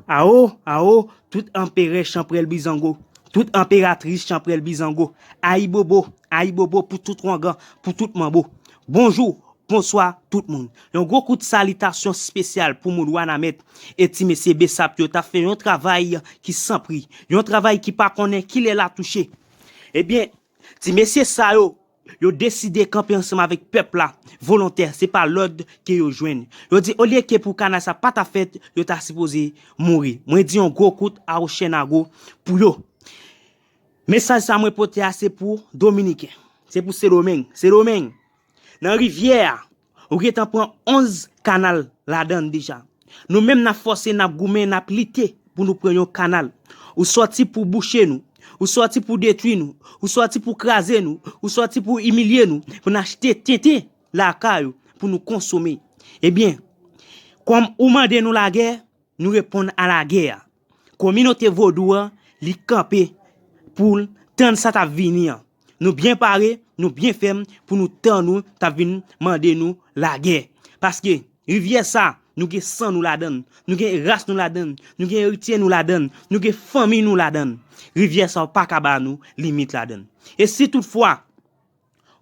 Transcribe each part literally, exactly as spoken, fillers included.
Awo, awo, tout anperè chanprèl bizango, tout anperatris chanprèl bizango, ayibobo, ayibobo pou tout wangan, pou tout manbo. Bonjou, bonswa tout moun. Yon gwo kout salitasyon espesyal pou moun Wanament e ti mesye Besap yo t ap fè yon travay ki san pri, yon travay ki pa konnen kilè l a touche. Ebyen, ti mesye sa yo, yo deside kanpe ansanm avèk pèp la, volontè, se pa lòd ke yo jwenn. Yo di olye ke pou kanal sa pa ta fèt, yo ta sipoze mouri. Mwen di yon gwo kout awo chènago pou yo. Mesaj sa mwen pote a se pou Dominiken, se pou Sendomeng. Sendomeng, nan rivyè a, ou gentan pran onz kanal ladan l deja. Nou menm n ap fòse, n ap goumen, n ap lite pou nou pran yon kanal. Ou sòti pou bouche nou, ou sòti pou detwi nou, ou sòti pou kraze nou, ou sòti pou imilye nou, pou n achte tenten lakay ou pou nou konsome. Ebyen, kòm ou mande nou lagè, nou reponn a lagè a. Kominote vodou an, li kanpe pou l tann sa t ap vini an. Nou byen pare, nou byen fèm pou nou tann ou t ap vin mande nou lagè. Paske rivyè sa, nou gen san nou ladan l, nou gen ras nou ladan l, nou gen eritye nou ladan l, nou gen fanmi nou ladan l. Rivyè sa pa ka ba nou limit ladan l. E si toutfwa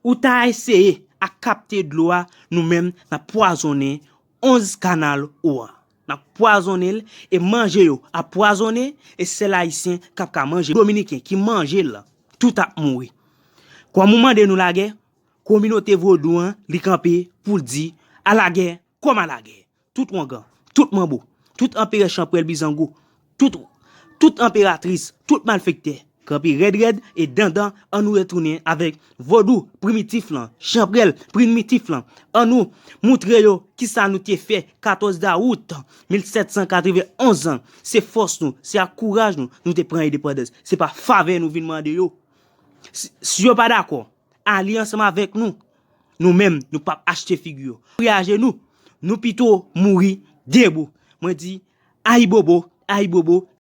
ou ta eseye a kapte dlo a, nou menm n ap pwazonnen onz kanal ou an. N ap pwazonnen l e manje yo ap pwazonnen e sèl Ayisyen k ap ka manje. Dominiken ki manje l, tout ap mouri. Kòm ou mande nou lagè, kominote vodou an, li kanpe pou l di, a lagè, kòm a lagè. Tout wangan, tout manbo, tout anperè chanprèl bizango, tout, tout anperatris, tout malfektè, kanpe rèd rèd e dandan, ann nou retounen avèk vodou primitif lan, chanprèl primitif lan. Ann nou moutre yo kisa nou te fè katòz dawout mil sèt san katreven onz an. Se fòs nou, se ak kouraj nou, nou te pran endepandans. Se pa favè nou vin mande yo. Si, si yo pa dakò, ale ansanm avèk nou. Nou menm, nou p ap achte figi yo. Mouri ajenou, nou pito mouri debou. Mwen di, ayibobo, ayibobo,